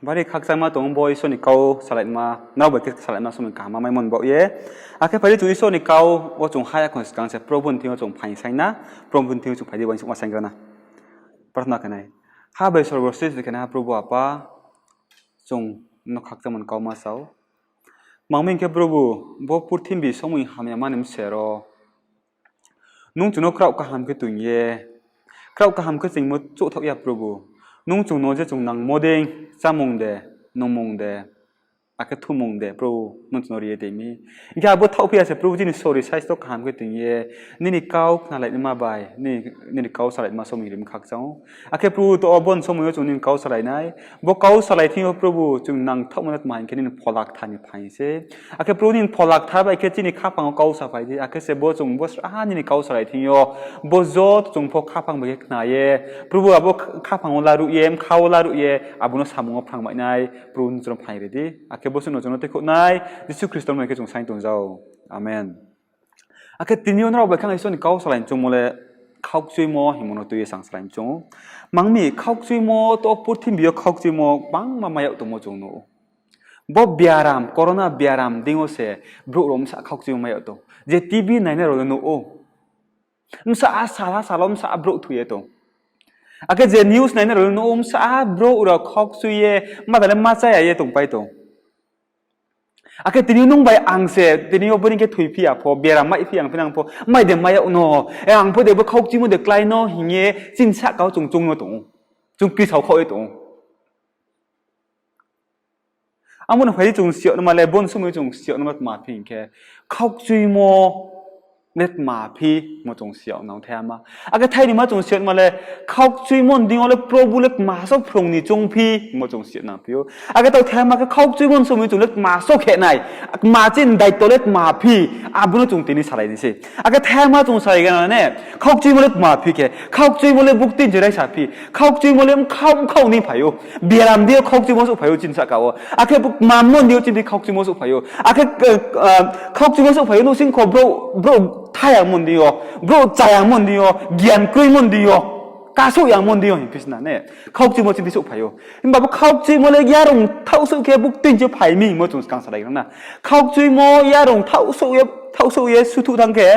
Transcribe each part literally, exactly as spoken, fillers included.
Bari khakchangma tong ou bo Isor ni kau salaima, nrao bai khe salaima somoi kaham maimo ni baoh ye. Akhe phai di chung Isor ni kau wo chung ha ya khong skang se Probu ni thing yo chung phaing saing na, Probu ni thing yo chung phai di, uaingsouhma sainggra na. Prarthana khe nai. Ha bai sorgo srishti khe naiha Probu Apa, chung no khakchangma ni kau ma sao. Mang mi hing khe Probu, bo purthimbi somoi hamyama ni bsero nung chung no kraoh kaham khe toing ye, kraoh kaham khe chingmo chouhthaoh ya Probu. Nung chung no je chung nangmo dei chámung de, nungmung de, akhe thumung de, Probu, nung chung no ri ye tong mi. Hing khe abo thaohphi ya se Probu, chini sori saisto kaham khe toing ye, nini kau khnalai naima bai, nini kau salai naima somoi ri mi khakchang ou. Akhe Probu, to abo ni somoi yo chung nini kau salai nai. Bo kau salai thing yo Probu, chung nangthaohmo no tma hing khe nini Phola Kthar ni phaing se. Akhe Probu, nini Phola Kthar bai khe chini khaphang wo kau saphai di. Akhe se bo chung bo sraha nini kau salai thing yo, bo joto chung pho khaphang bai khe khna ye, Probu, abo kh-, khaphang wo laruh ye, bkha wo laruh ye, abo no samung wo phrangmai nai, Probu, nung chung no phaing ri di. Akhe bo suh no chung no tuikhouh nai, Jisu Khristo ni mmung bai khe chung saing tong jao. Amen. Akhe tini yo nrao bai khe ang Isor ni kau salai ni choungmo le khaukchuimo hingmo no tui ye sang salai ni choung ou. Mang mi khaukchuimo to purthimbi yo khaukchuimo gbangma mai yag tongmo chung nuh ou. Bo biaram, corona biaram deing yo se brouh rao bsa khaukchuimo mai yag tong. Je T V nainai rao le nuh ou. Bsa a sal ha sal wo bsa a brouh thoi ye tong. Akhe je news nainai rao le nuh ou, bsa a brouh rao khaukchui ye, ma da le ma chá ya ye tongpai tong. Akhe tini nung bai ang se, tini yo bini khe thoiphi ya pho, biaram maiphi ya ang phi nang pho, mai de mai yag no, e ang pho de bo khaukchuimo de klái no hing ye chini sahka wo chung choung no tong ou. Chung kri saokhaoh ye tong ou. Abo no phai di chung si yag naima le, bo ni somoi chung si yag naima tma phi hing khe, khaukchuimo le tma phi, mo chung si yag nang thai ma. Akhe thainima chung si yag naima le, khaukchuimo ni deing yo le Probu le tma so phrung ni choungphi, mo chung si yag nang phi ou. Akhe taoh thai ma khe khaukchuimo ni somoi chung le tma so khe nai, tma chini daito le tma phi, abo no chung tini salai ni sei. Akhe thai ma chung salai gana ne, khaukchuimo le tma phi khe, khaukchuimo le buktui je raisa phi, khaukchuimo le mkhau mkhau ni phai ou. Biaram deing yo khaukchuimo souhphai ou chini sahka wo. Akhe bo kmammo ni deing yo chini khaukchuimo souhphai ou. Akhe, eh, khaukchuimo souhphai ou, nouhsingkho brouh, brouh thayangmo ni deing yo, brouh chayangmo ni deing yo, gian kroimo ni deing yo, kasouh yangmo ni deing yo hing phi sna ne. Khaukchuimo chini souhphai ou. Himba bo khaukchuimo le yarung thaohsouh khe buktui je phai mi hingmo chung skang salai na. Khaukchuimo yarung thaohsouh ye, thaohsouh ye suthuh thanng khe,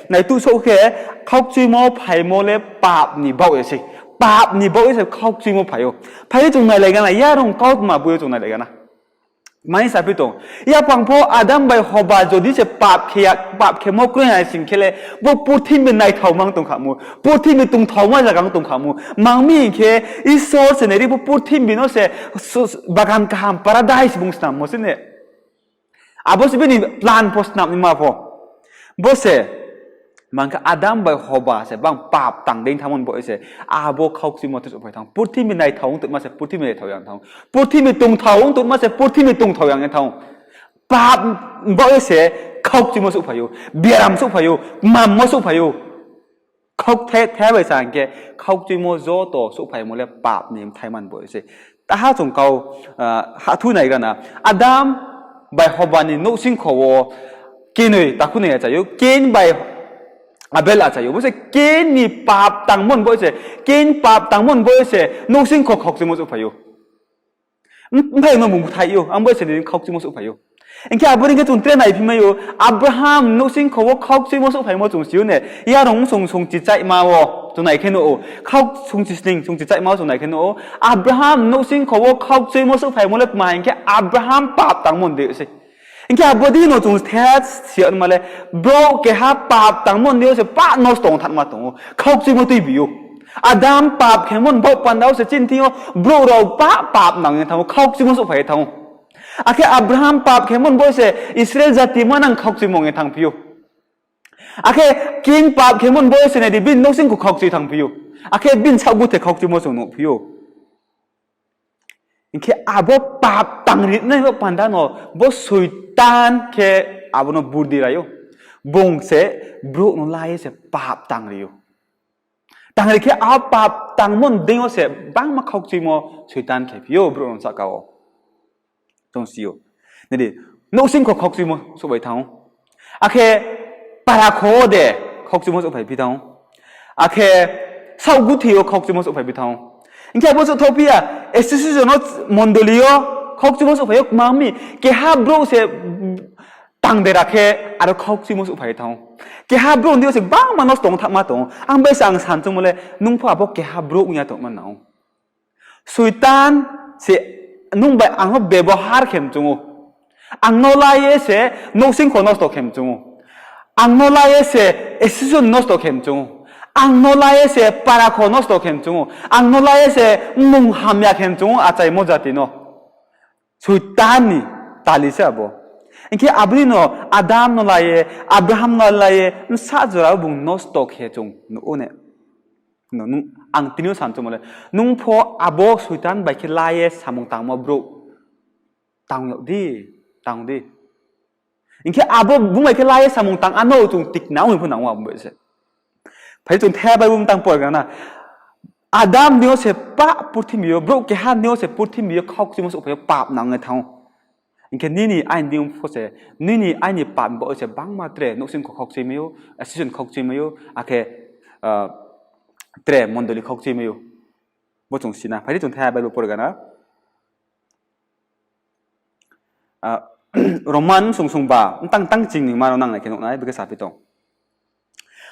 naituhsouh khe, khaukchuimo phaimo le pap ni baoh ye sei. Pap ni baoh ye se khaukchuimo phai ou. Phai ye chung nailai gana, yarung kautma boi yo chung nailai gana. Mani saphi tong. Yaphang pho Adam bai Hoba jodi se pap khe ya, pap khemo kroi hai sing khe le, bo purthimbi naithaoma tong kha mu, purthimbi tongthaoma zaga tong kha mu. Mang mi hing khe, Isor se nai ri bo purthimbi no se, su-, bagan kaham paradise bung snammo se ne. Abo se bini plan pho snam naima pho. Bo se, mang khe Adam bai Hoba se bang pap tang dei thanngmo ni baoh ye se, abo khaukchuimo te souhphai thanng. Purthimbi naithao ong tongma se purthimbi naithao yang thanng. Purthimbi tongthao ong tongma se purthimbi tongthao yang ye thanng. Pap baoh ye se khaukchuimo souhphai ou, biaram souhphai ou, kmammo souhphai ou. Khauk the, the bai sa hing khe, khaukchuimo joto souhphaimo le pap ni bthai man bo se. Taha chung kau, ah, hathu nai gana. Adam bai Hoba ni nouhsingkho wo kenoi takhu noi achai ou, Kain bai Abel achai ou. Bo se Kain ni pap tangmo ni bo se, Kain pap tangmo ni bo se, nouhsingkho khaukchuimo souhphai ou. Mphai no bung bthai ou, ang bo se ni khaukchuimo souhphai ou. Hing khe abo ni khe chung tre naiphi mai ou, Abraham nouhsingkho wo khaukchuimo souhphaimo chung si ou ne, yarung song songchi chaihma wo chung nai khe nuh ou, khau songchi sning songchi chaihma wo chung nai khe nuh ou, Abraham nouhsingkho wo khaukchuimo souhphaimo le tma hing khe Abraham pap tangmo ni dei se. Hing khe abo dei no chung the si yag naima le, brouh keha pap tangmo ni dei yo se pap nosto ong thanngma tong ou, khaukchuimo tuibi ou. Adam pap khemo ni baoh panda wo se chini thing yo brouh rao pap, pap nang ye thanng ou, khaukchuimo souhphai ye thanng ou. Akhe Abraham pap khemo ni baoh se Israel jati manang khaukchuimo ong ye thanngphi ou. Akhe Kain pap khemo ni baoh se nai di bini nouhsingkho khaukchui thanngphi ou. Akhe bini saohguthe khaukchuimo chung nuhphi ou. Hing khe abo pap tangri nai bo panda no bo Soitan khe abo no burdi rai ou. Bung se brouh no la ye se pap tangri ou. Tangri khe a pap tangmo ni deing yo se bangma khaukchuimo Soitan khe phi ou brouh no sahka wo. Chung si ou. Nai di, nouhsingkho khaukchuimo souhphai thanng ou. Akhe para kho wo de khaukchuimo souhphai phi thanng ou. Akhe saohguthi yo khaukchuimo souhphai phi thanng ou. Hing khe abo souhthaoh phi ya, Ephesus no mondoli yo khaukchuimo souhphai yo kma mi, keha brouh se tang dera khe aro khaukchuimo souhphai ye thanng ou. Keha brouh ni deing yo se gbangma nosto ong thahma tong ou. Ang bai se ang san choungmo le, nung pho abo keha brouh ong ya tongma nang ou. Soitan se nung bai ang no bebohar khe mchung ou. Ang no la ye se nouhsingkho nosto khe mchung ou. Ang no la ye se association nosto khe mchung ou. Ang no la ye se para kho nosto khe mchung ou. Ang no la ye se mmung hamya khe mchung ou, achaimo jati no. Soitan ni tali se abo. Hing khe abo dei no Adam no la ye, Abraham no la ye, bsa jora bung nosto khe chung nuh ou ne. Ang tini yo san choungmo le, nung pho abo Soitan bai khe la ye samung tangmo brouh tang yag di, tang di. Hing khe abo bung bai khe la ye samung tang ano chung tikna ong pho nang ou abo bai se. Phai chung the Bible mtang pore gana. Adam deing yo se pap purthimbi yo, brouh keha deing yo se purthimbi yo khaukchuimo souhphai yo pap nang ye thanng ou. Hing khe nini aini deing yo pho se, nini aini pap bo se bangma tre nouhsingkho khaukchuimai ou, association khaukchuimai ou, akhe tre mondoli khaukchuimai ou. Bo chung si na. Phai di chung the Bible pore gana. Roman sungsungba mtang tang ching ni ma no nangnai khe nuh nai, bikhe saphi tong.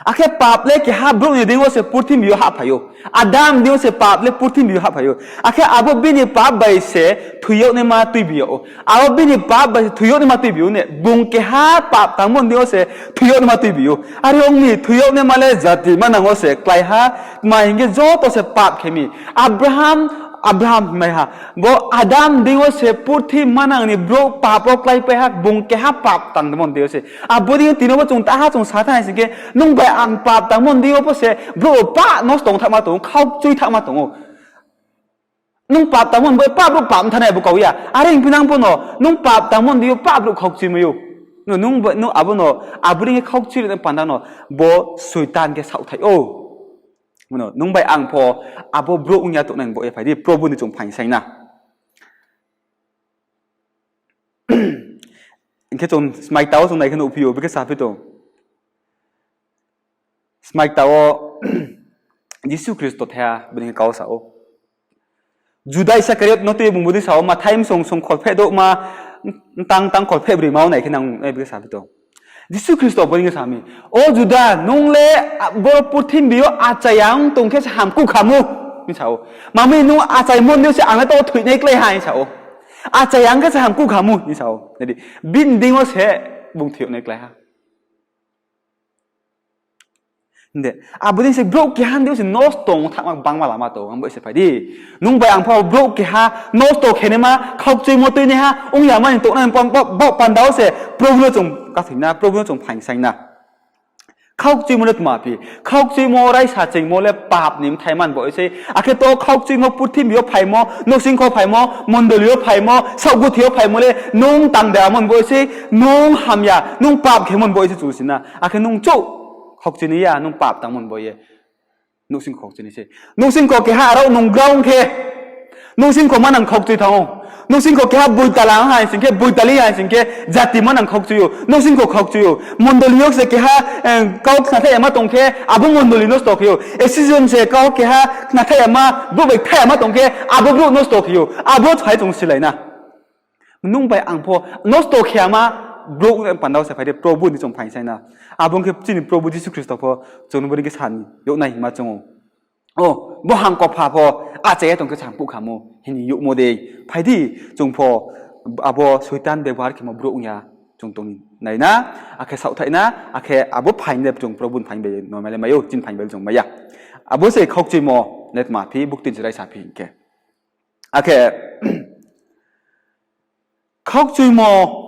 Akhe pap le keha brouh ni deing yo se purthimbi yo hahphai ou. Adam deing yo se pap le purthimbi yo hahphai ou. Akhe abo bini pap bai se thoi yag naima tuibi yag ou. Abo bini pap bai se thoi yag naima tuibi ou ne, bung keha pap tangmo ni deing yo se thoi yag naima tuibi ou. Are ong mi, thoi yag naima le jati manang wo se klái ha, tma hing khe joto se pap khe mi. Abraham, Abraham hingmai ha. Bo Adam deing yo se purthimbi manang ni brouh pap wo kláipai ha, bung keha pap tangmo ni deing yo se. Abo dei yo tini bo chung taha chung sa thanng hai sing khe, nung bai ang pap tangmo ni deing yo pho se brouh pah nosto ong thahma tong ou, khaukchui thahma tong ou. Nung pap tangmo ni bo pah brouh pap mthanai abo kau ya. Are ong phi nang pho no, nung pap tangmo ni deing yo pah brouh khaukchuimai ou. No, nung bo, nung abo no, abo dei khe khaukchui ri nai panda no, bo Soitan khe saohthaih ou. Mano, nung bai ang pho abo brouh ong ya tongnai bo ye phai di, Probhu ni chung phaing saing na. Hing khe chung Smaita wo chung nai khe nuhphi ou, bikhe saphi tong. Smaita wo Jisu Khristo thaiha bini khe kau sa ou. Juda Iskariot no tui bung bo dei sa ou, Mathai msong song kholpheh douhma, mtang tang kholpheh broi ma wo nai khe nang nai bikhe saphi tong. Jisu Khristo bo dei khe sa mi, O Juda, nung le boro purthimbi yo achai ya ong tong khe se hamkuh kham ou, hing sa ou. Mami nung achaimo ni deing yo se ang le taoh thoinai klái ha, hing sa ou. Achai ya ong khe se hamkuh kham ou, hing sa ou. Nai di, bini deing yo se bung thoi yag nai klái ha. Hing de, abo dei se brouh keha ni deing yo se nosto ong thahma gbangma lama tong, ang bo se phai di. Nung bai ang pho brouh keha nosto khe naima, khaukchuimo tuinaiha ong ya mani tongnai baoh panda wo se Probhu no chung kathoi na, Probhu no chung phaing saing na. Khaukchuimo le tma phi? Khaukchuimo raisa chingmo le pap ni bthai man bo sei. Akhe to khaukchuimo purthimbi yo phaimo, nouhsingkho phaimo, mondoli yo phaimo, saohguthi yo phaimo le nung tang dera man bo sei, nung hamya, nung pap khe man bo sei chung si na. Akhe nung chouh khaukchui nai ya, nung pap tangmo ni bo ye. Nouhsingkho khaukchui nai se. Nouhsingkho keha aro nung ground khe, nouhsingkho manang khaukchui thanng ou. Nouhsingkho keha boitala ong hai sing khe, boitali hai sing khe, jati manang khaukchui ou, nouhsingkho khaukchui ou. Mondoli yo se keha kau khnathaih yama tong khe, abo mondoli nosto khe ou. Association se kau keha khnathaih yama, brouh bai thaih yama tong khe, abo brouh nosto khe ou. Abo thai chung silai na. Nung bai ang pho nosto khe yama brouh panda wo se phai di, Probhu ni chung phaing saing na. Abo ong khe chini Probhu Jisu Khristo pho chung no bo dei khe sa ni yag nai hingma chung ou. O, bo hangkopha pho achai ya tong khe se hamkuh kham ou hing ni yagmo dei. Phai di, chung pho abo Soitan bebohar khemo brouh ong ya chung tong nai na, akhe saohthaih na, akhe abo phaing le chung Probhu ni phaing bai no mai le mai ou, chini phaing bai le chung mai ya. Abo se khaukchuimo le tma phi, buktui se raisa phi hing khe. Akhe khaukchuimo,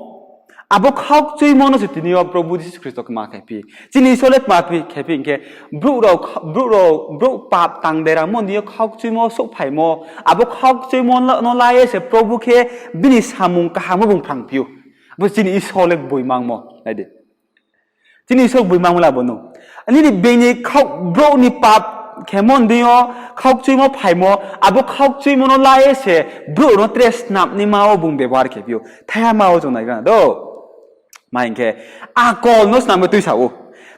abo khaukchuimo no se tini yo Probhu Jisu Khristo kma khe phi. Chini Isor le kma phi khe phi hing khe, brouh rao, brouh rao, brouh pap tang deramo ni yo khaukchuimo souhphaimo, abo khaukchuimo no la ye se Probhu khe bini samung kaham wo bung phrang phi ou. Abo chini Isor le gboimangmo, nai di. Chini Isor gboimangmo le abo no. Nini being ni khau-, brouh ni pap khemo ni deing yo khaukchuimo phaimo, abo khaukchuimo no la ye se brouh no tre snam naima wo bung bebohar khe phi ou. Thaihama wo chung naigra na do. Ma hing khe, akol no snam ye tuisa ou.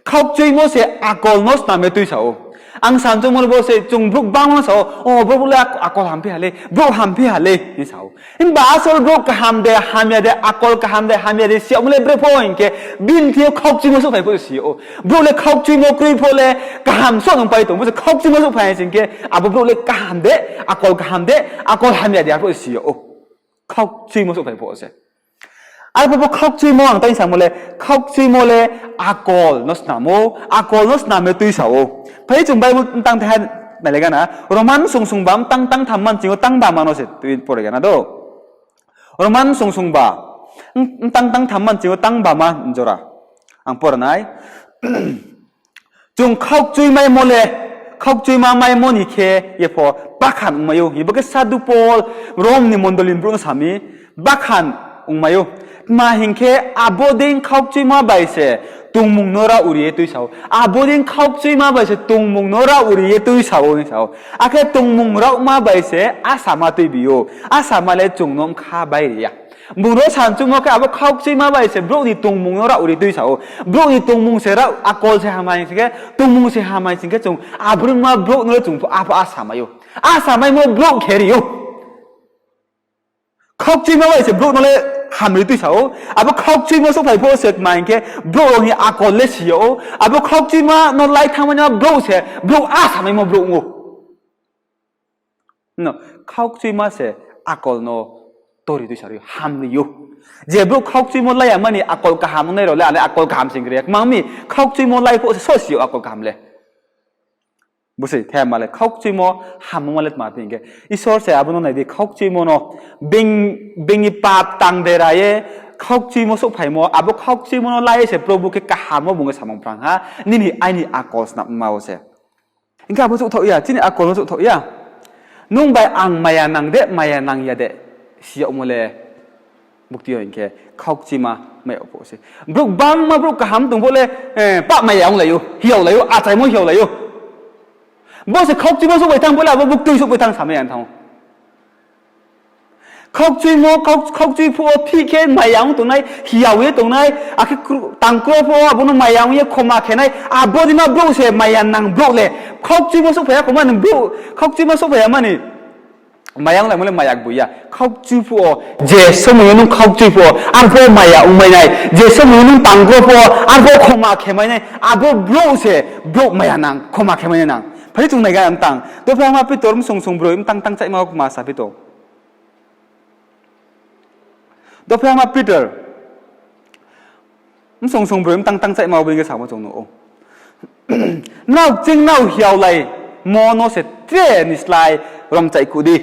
Khaukchuimo se akol no snam ye tuisa ou. Ang sanchungmo le bo se chung brouh bangma sa ou, o brouh le ak-, akol hamphi ha le, brouh hamphi ha le hing sa ou. Himba asol brouh kaham de, hamya de, akol kaham de, hamya de, si yagmo le bre pho hing khe, bini thing yo khaukchuimo souhphai pho si ou. Brouh le khaukchuimo kroi pho le, kaham so nung pai tong, bo se khaukchuimo souhphai hing khe, abo brouh le kaham de, akol kaham de, akol hamya de, arphuh si ou. Khaukchuimo souhphai pho se. Arphuh bo khaukchuimo ang tai samo le, khaukchuimo le akol no snam ou, akol no snam ye tuisa ou. Phai chung Bible mtang thaiha nailai gana, Roman sungsungba mtang tangtham manching yo tangbama no se tui pore gana do. Roman sungsungba, m-, mtang tangtham manching yo tangbama jora. Ang pore nai. Chung khaukchuimaimo le, khaukchuima maimo ni khe ye pho bakhan ongmai ou. Hing bo khe Sadu Pol Rom ni mondoli ni brouh no sa mi, bakhan ongmai ou. Tma hing khe abo dei khaukchuima bai se tongmung no raohri ye tuisa ou. Abo dei khaukchuima bai se tongmung no raohri ye tuisa ou hing sa ou. Akhe tongmung raohma bai se asama tuibi ou. Asama le chung no bkha bai ri ya. Bung ro sanchungmo khe abo khaukchuima bai se brouh ni tongmung no raohri tuisa ou. Brouh ni tongmung se raoh, akol se hamai sing khe, tongmung se hamai sing khe chung abo rima brouh no le chung pho, apho asamaimo brouh khe ri ou. Khaukchuima bai se brouh no le hamri tuisa ou. Abo khaukchuimo souhphai pho se tma hing khe brouh rao ni akol le si yag ou. Abo khaukchuima no lai thanngmai naima brouh se, brouh asamaimo brouh ong ou. No, khaukchuima se akol no tori tuisa ri ou, hamri ou. Je brouh khaukchuimo lai ya mani akol kaham ongnai rao le, ale akol kaham sing kri ya. Kmang mi khaukchuimo lai pho se so si yag akol kaham le. Bo se thema le khaukchuimo hammo ma le tma phi hing khe, Isor se abo no nai di, khaukchuimo no being, being ni pap tang dera ye khaukchuimo souhphaimo, abo khaukchuimo no lai ye se Probu khe kaham wo bung khe samung phrang ha, nini aini akol snamma wo se. Hing khe abo chouhthaoh ya, chini akol no chouhthaoh ya. Nung bai ang maya nang de, maya nang ya de, si yagmo le bukti yo hing khe khaukchuima mai yag pho se. Brouh bangma brouh kaham tong pho le, eh, pap maya onglai ou, hiaolai ou, achaimo hiaolai ou. Bo se khaukchuimo souhphai thanng pho le abo buktui souhphai thanng samai ya thanng ou. Khaukchuimo, khauk-, khaukchui phuh wo thih khe maya ong tongnai, hiao ye tongnai, akhe kru-, tangkro phuh wo abo no maya ong ye khoma khe nai, abo deima brouh se maya nang brouh le. Khaukchuimo souhphai ya khoma ni brouh, khaukchuimo souhphai ya mani maya onglaimo le maya gboi ya. Khaukchui phuh wo, je somoi yo nung khaukchui phuh wo, arphuh maya ongmai nai, je somoi yo nung tangkro phuh wo, arphuh khoma khe mai nai, abo brouh se, brouh maya nang, khoma khe mai nai nang. Phai di chung nai ga mtang. Dopha ma Pitor msong song broi mtang tang chaima wo kma sa phi tong. Dopha ma Pitor msong song broi mtang tang chaima wo bo hing khe samo chung nuh ou. Nrao kching nrao hiaolaimo no se tre ni slái romchaih kuh di.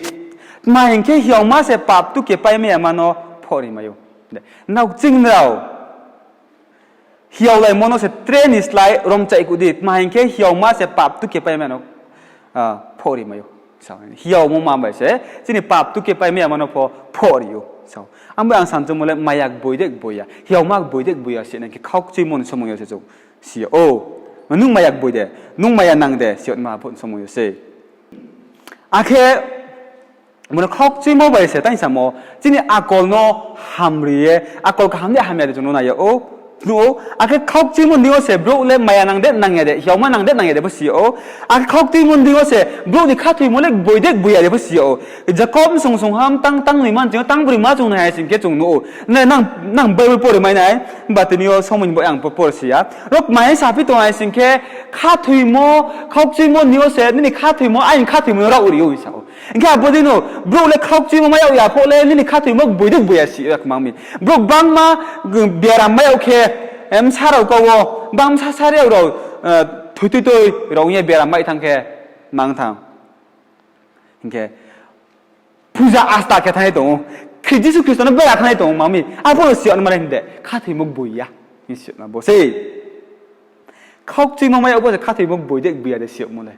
Tma hing khe hiaoma se pap tukepaimai yama no phohri mai ou. Nrao kching nrao hiaolaimo no se tre ni slái romchaih kuh di. Tma hing khe hiaoma se pap tukepaimai no, ah, phohri mai ou. Hiaomo ma bai se chini pap tukepaimai yama no pho phohri ou. Ang bai ang sanchungmo le maya gboi de gboi ya, hiaoma gboi de gboi ya si nai khe khaukchuimo ni somoi yo se chung si yag ou. Nung maya gboi de, nung maya nang de si yag ma pho somoi yo se. Akhe bo no khaukchuimo bai se tai samo, chini akol no hamri ye, akol kaham de hamya de chung no nai yag ou, nuh ou. Akhe khaukchuimo ni deing yo se brouh le maya nang de nang ya de, hiaoma nang de nang ya de pho si yag ou. Akhe khaukchuimo ni deing yo se brouh ni khathoimo le gboi de gboi ya de pho si yag ou. Jakob msong song ha mtang tang noi manching yo tang broi ma chung nai hai sing khe chung nuh ou. Nang, nang Bible pore mai nai, himba tini yo somoi ni bo ang pore si ya. Ro kmai saphi tong hai sing khe, khathoimo, khaukchuimo ni deing yo se nini khathoimo, aini khathoimo no raohri ou hing sa ou. Hing khe abo dei no, brouh le khaukchuimo mai yag ya pho le, nini khathoimo gboi de gboi ya si ya kmang mi. Brouh bangma, biaram mai yag khe, bsa rao kau wo, bang bsa sari yag rao, eh, thoi tui tui rao ong ye biaram mai thanng khe, mang thanng. Hing khe, puja asta khe thanng ye tong ou. Khri-, Jisu Khristo no bera thanng ye tong ou, mami. Abo no si yag nai ma le hing de, khathoimo gboi ya. Hing si yag na bo sei. Khaukchuimo mai yag bo se khathoimo gboi de gboi ya de si yagmo le.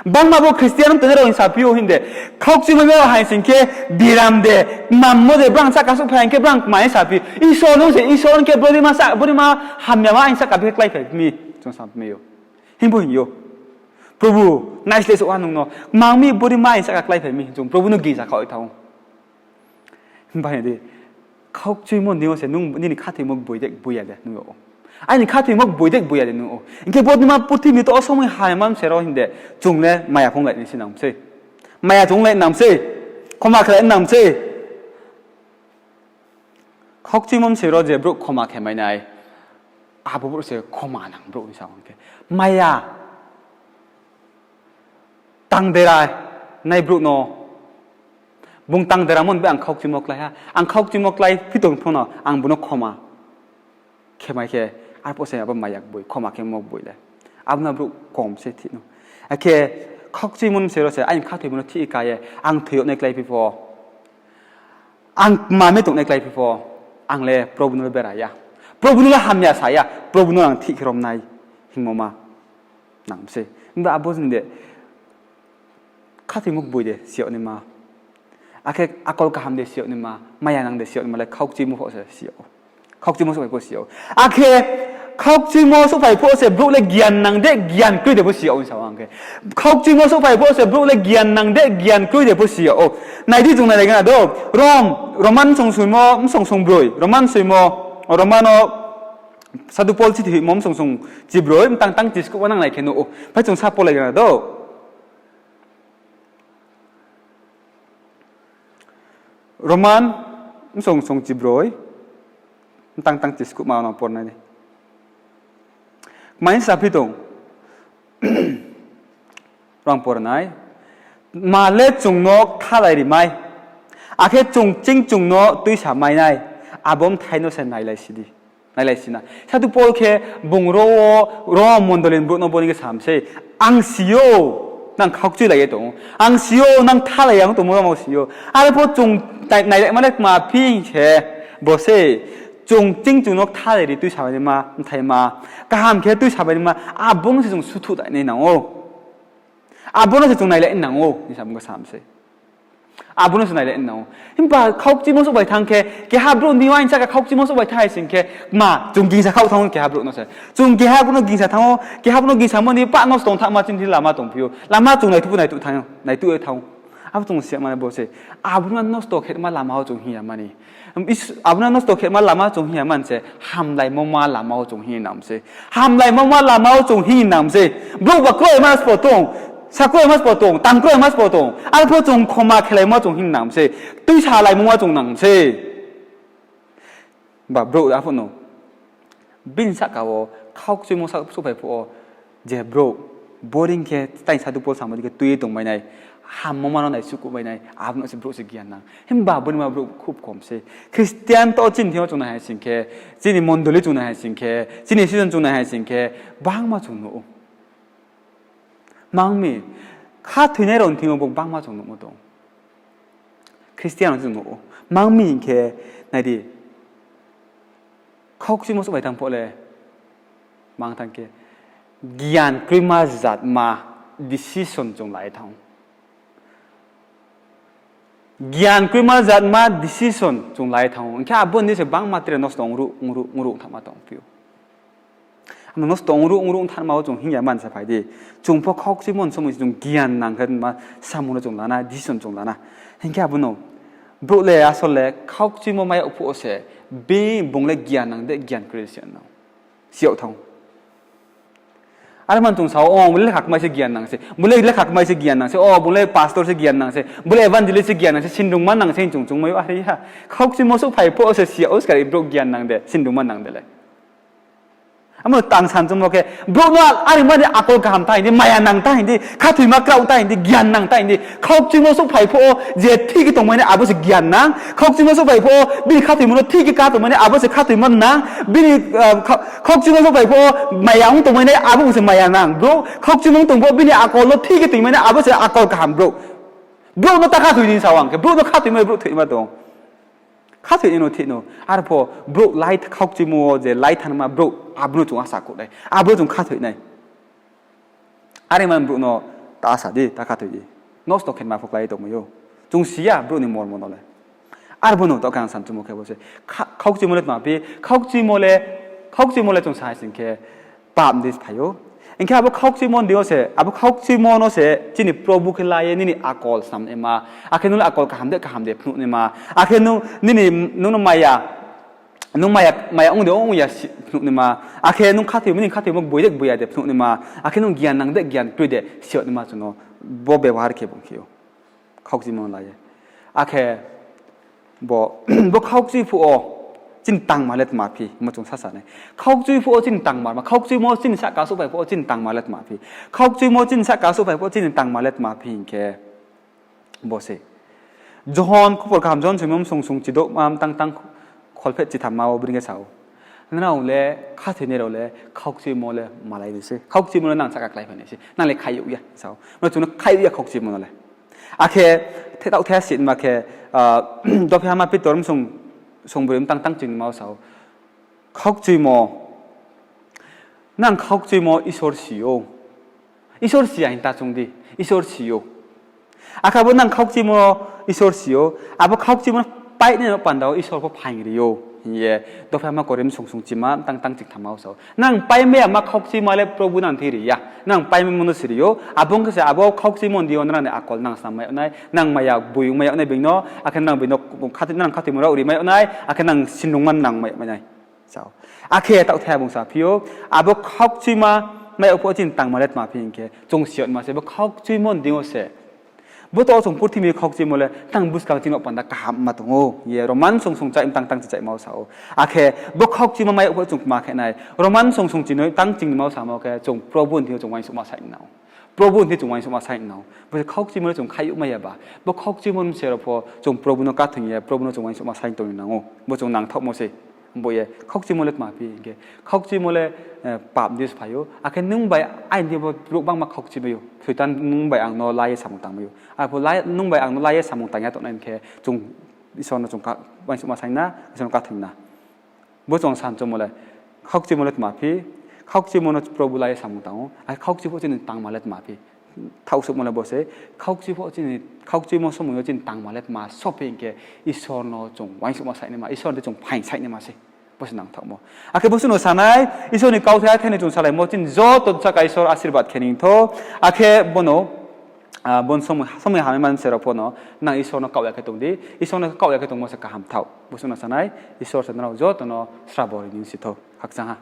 Bangma bo Christian tongnai rao hing saphi ou hing de. Khaukchuimo mai yag hai sing khe biaram de, mammo de, brang sahka souhphai hing khe brang kmai saphi. Isor no se, Isor hing khe broi ma sa-, broi ma hamyama aini sahka bikhe kláiphai mi. Chung saphi ou. Himbo hing ou. Probu, naisleh souh ha nung no. Kmang mi broi ma aini sahka kláiphai mi. Chung Probu no gingsa khaoh ye thanng ou. Himba hing di, khaukchuimo ni deing yo se nung nini khathoimo gboi de gboi ya de nung yag ou. Aini khathoimo boi de boi ya de nuh ou. Hing khe bo dima purthimbi to osomoi hamya mse rao hing de, chung le maya phung lai ni se nang sei. Maya chung lai nang sei. Khoma khe lai nang sei. Khaukchuimo mse rao je brouh khoma khe mai nai, abo brouh se khoma nang brouh hing sa hing khe. Maya tang dera nai brouh no, bung tang dera mo ni be ang khaukchuimo klái ha. Ang khaukchuimo klái phi tong pho no ang bung no khoma khe mai khe, arphuh se abo maya boi, khoma khemo boi le. Abo no brouh kom se thih no. Akhe khaukchuimo mse rao se aini khathoimo no thih ka ye, ang thoi yag nai klái phi pho, ang kma mi tongnai klái phi pho, ang le Probu no le bera ya. Probu no le hamya sa ya, Probu no ang thih khe rom nai hingmo ma nang sei. Himba abo ni de khathoimo boi de si yag naima, akhe akol kaham de si yag naima, maya nang de si yag naima le khaukchuimo pho se si yag ou. Khaukchuimo souhphai pho si yag ou. Akhe khaukchuimo souhphai pho se brouh le gian nang de gian kroi de pho si yag ou hing sa ang khe. Khaukchuimo souhphai pho se brouh le gian nang de gian kroi de pho si yag ou. Nai di, chung nailai gana do. Rom, Roman song soimo, msong song broi. Roman soimo, Roman no Sadhu Paul chithi hoihmo msong song chibroi, mtang tang chiskuh wo nang nai khe nuh ou. Phai chung sa pore gana do. Roman, msong song chibroi, mtang tang chiskuhma no pore nai di. Kmai saphi tong, rang pore nai. Tma le chung no kthalai ri mai, akhe chung ching chung no tuisa mai nai, abo bthai no se nailai si di. Nailai si na. Sadhu Paul khe bung ro wo, ro mondoli ni brouh no bo ni khe sam sei. Ang si ou, nang khaukchuilai ye tong ou. Ang si ou, nang kthalai ya ong tongmo no si ou. Arphuh chung nai-, nailaima le tma phi hing khe, bo sei, chung ching chung no kthalai ri tuisa mai naima, bthaima, kaham khe tuisa mai naima, abo no se chung suthuh dai nai nang ou. Abo no se chung nailai nang ou, hing sa bung khe sam sei. Abo no se nailai nang ou. Himba khaukchuimo souhphai thanng khe, keha brouh ni uaingsa khe khaukchuimo souhphai thanng hai sing khe, ma, chung gingsa khaoh thanng ou keha brouh no se. Chung keha brouh no gingsa thanng ou, keha brouh no gingsa mo ni pah nosto ong thanngma chini lama tongphi ou. Lama chung naituh pho naituh thanng, naituh ye thanng ou. Abo chung si ya mani bo se. Abo no nosto khe ma lama wo chung hing ya mani. Abo no nosto khe ma lama chung hing ya man se, hamlaimo ma lama wo chung hing nang sei. Hamlaimo ma lama wo chung hing nang sei. Brouh ba kroi ma sbo tong, sa kroi ma sbo tong, tang kroi ma sbo tong. Arphuh chung khoma khelaimo chung hing nang sei. Tuisalaimo ma chung nang sei. Ba brouh arphuh no bini sahka wo khaukchuimo sa-, souhphai phuh wo je brouh boring khe tai Sadhu Paul samo dei khe tui ye tongmai nai, hammo ma no naisuhkuhmai nai, abo no se brouh se gian nang. Himba bo ni ma brouh khub kom sei. Christian to chini thing yo chung nai hai sing khe, chini mondoli chung nai hai sing khe, chini season chung nai hai sing khe, bangma chung nuh ou. Mang mi, khathoinai rao ni thing yo bo bangma chung nuhmo tong. Christian rao chung nuh ou. Mang mi hing khe, nai di, khaukchuimo souhphai thanng phuh le, mang thanng khe, gian kroima jatma decision chung lai thanng ou. Gian kroima jatma decision chung lai thanng ou. Hing khe abo ni se bangma tre nosto ongruh, ongruh, ongruh thanngma tongphi ou. Amo nosto ongruh, ongruh thanngma wo chung hing ya man se phai di. Chung pho khaukchuimo ni somoi se chung gian nang khe ma samung no chung la na, decision chung la na. Hing khe abo no brouh le asol le khaukchuimo mai yag phuh wo se, bung le gian nang de gian kroi si yag nang, si yag thanng ou. Are man chung sa ou, o, bung le lekha kmai se gian nang se, bung le lekha kmai se gian nang se, o, bung le pastor se gian nang se, bung le evangelist se gian nang se, sindungma nang se hing chung chungmai ou, are ya. Khaukchuimo souhphai phuh wo se si yag ou, skari brouh gian nang de, sindungma nang de le. Amo tang san chungmo khe, brouh no are mani akol kaham ta hing di, maya nang ta hing di, khathoima kraoh ta hing di, gian nang ta hing di, khaukchuimo souhphai phuh wo je thik khe tongmai nai abo se gian nang, khaukchuimo souhphai phuh wo bini khathoimo no thik khe ka tongmai nai abo se khathoimo nang, bini, ah, kha-, khaukchuimo souhphai phuh wo maya ong tongmai nai abo se maya nang. Brouh khaukchuimo ong tong phuh wo bini akol no thik khe tongmai nai abo se akol kaham brouh. Brouh no ta khathoi di sa ang khe, brouh no khathoimo brouh thoima tong. Khathoinai no thih no. Arphuh brouh lai khaukchuimo wo je lai thanngma brouh, abo no chung asa kuh nai, abo no chung khathoi nai. Are man brouh no ta sa di, ta khathoi di. Nosto khe ma pho klái tongmai ou. Chung si ya brouh ni mormo no le. Arbo no taoh khe ang san chungmo khe bo se. Kha-, khaukchuimo le tma phi, khaukchuimo le, khaukchuimo le chung sa hai sing khe, pap ni phai ou. Hing khe abo khaukchuimo ni deing yo se, abo khaukchuimo no se chini Probu khe la ye nini akol snam naima. Akhe nung le akol kaham de kaham de phnuh naima. Akhe nung, nini, nung no maya, Nung maya, maya ong de ong ya si phnuh naima, akhe nung khathoimo ni khathoimo boi de boi ya de phnuh naima, akhe nung gian nang de gian kroi de si yag naima chung no bo bebohar khe bung khe ou. Khaukchuimo no la ye. Akhe bo, bo khaukchui phuh wo chini tangma le tma phi, mo chung sasa nai. Khaukchui phuh wo chini tangma, ma khaukchuimo chini sahka souhphai phuh wo chini tangma le tma phi. Khaukchuimo chini sahka souhphai phuh wo chini tangma le tma phi hing khe, bo se. Johon, khupor kaham Johon soimo bsong sung chidouh ma mtang tang kholpheh chitham ma wo bring khe sa ou. Nrao le khathoinai rao le khaukchuimo le malai nai se. Khaukchuimo le nang sahka kláiphai nai se. Nang le khaiyouh ya sa ou. Nrao chung no khaiyouh ya khaukchuimo no le. Akhe, the taoh the si ma khe, ah, dophi hama Pitor bsong, song broi mtang tang ching ma wo sa ou. Khaukchuimo, nang khaukchuimo Isor si ou. Isor si ya hing ta chung di, Isor si ou. Akhe bo nang khaukchuimo Isor si ou, abo khaukchuimo no painai no panda wo Isor pho phaing ri ou hing ye dophi hama Korinth bsong sung chima mtang tang ching tham ma wo sa ou. Nang paimai ya ma khaukchuimo le Probu nang thi ri ya. Nang paimai mo no si ri ou. Abo ong khe se abo khaukchuimo ni deing yo nrao ni akol nang snam mai yag nai, nang maya boi ong mai yag nai being no, akhe nang being no khathoimo rao ri mai yag nai, akhe nang sinrungma nang mai yag nai. Sa ou. Akhe taoh the bung sa phi ou, abo khaukchuima mai yag phuh wo chini tangma le tma phi hing khe, chung si yag naima se bo khaukchuimo ni deing yo se. Bo to chung purthimbi khaukchuimo le tang buskang chini panda kaham ma tong ou. Ye Roman song sung chai mtang tang ching chai ma wo sa ou. Akhe bo khaukchuima mai yag phuh wo chung kma khe nai. Roman song sung chinoi tang ching ni ma wo samo khe chung Probu ni thing yo chung uaingsouhma saing nang ou. Probu ni thing chung uaingsouhma saing nang ou. Bo se khaukchuimo le chung khaiyouh mai ya ba. Bo khaukchuimo ni bse rao pho chung Probu no kathoing ye, Probu no chung uaingsouhma saing tong ni nang ou. Bo chung nangthaohmo se. Bo ye khaukchuimo le tma phi hing khe, khaukchuimo le, eh, pap ni deing yo se phai ou. Akhe nung bai aini deing yo pho brouh gbangma khaukchimai ou. Soitan nung bai ang no la ye samung tangmai ou. Arphuh la-, nung bai ang no la ye samung tang ya tongnai hing khe, chung Isor no chung ka-, uaingsouhma saing na, Isor no kathoing na. Bo chung san choungmo le, khaukchuimo le tma phi, khaukchuimo no Probu la ye samung tang ou, akhe khaukchui phuh chini tangma le tma phi. Thaohsuhmo le bo se, khaukchui phuh chini, khaukchuimo somoi yo chini tangma le tma so phi hing khe, Isor no chung uaingsouhma saing naima, Isor ni chung phaing saing naima se. Bo se nangthaohmo. Akhe bo suh no sa nai, Isor ni kauthai athai ni chung salaimo chini joto sahka Isor asirbad khe ni thou, akhe bono, ah, bon somoi, somoi hamai man se rao pho no, nang Isor no kaoh ya khe tong di, Isor no kaoh ya khe tongmo se kaham thaoh. Bo suh no sa nai, Isor se nrao joto no srabo ri ni si thou. Khakchang ha.